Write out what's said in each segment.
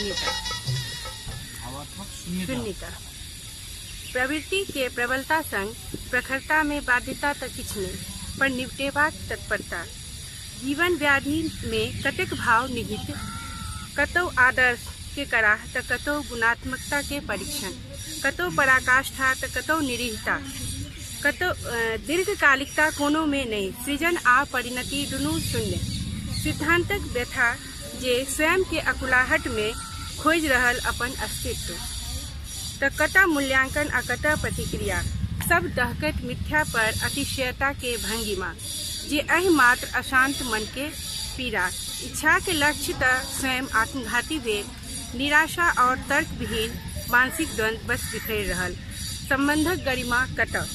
शून्यता। भावात्मक शून्यता। शून्यता। प्रवृत्ति के प्रबलता संग प्रखरता मे बाध्यता त किछु नहि, पर निपटेबाक तत्परता। जीवन व्याधि मे कतेक भाव निहित, कतौ आदर्श के कराह त कतौ गुणात्मकता के परीक्षण, कतौ पराकाष्ठा त कतौ निरीहता, कतौ दीर्घकालिकता कोनो मे नहि, सृजन आ परिणति दुनू शून्य। सिद्धांतक व्यथा जे स्वयं के अकुलाहट मे खोजि रहल अपन अस्तित्व। त कतऽ मूल्यांकन आ कतऽ प्रतिक्रिया? सब दहकैत मिथ्या पर अतिशयता के भंगिमा, जे एहि मात्र अशांत मन के पीड़ा। इच्छा के लक्ष्य त स्वयं आत्मघाती भेल, निराशा आओर तर्कविहीन मानसिक द्वंद्व बस बिखरि रहल। संबंधक गरिमा कतऽ?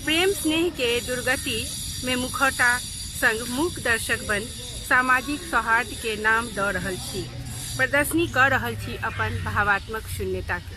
प्रेम स्नेह के दुर्गति मे मुखौटा संग मूक दर्शक बनि सामाजिक सौहार्द के नाम दऽ रहल छी। प्रदर्शनी कऽ रहल छी अपन भावात्मक शून्यता के।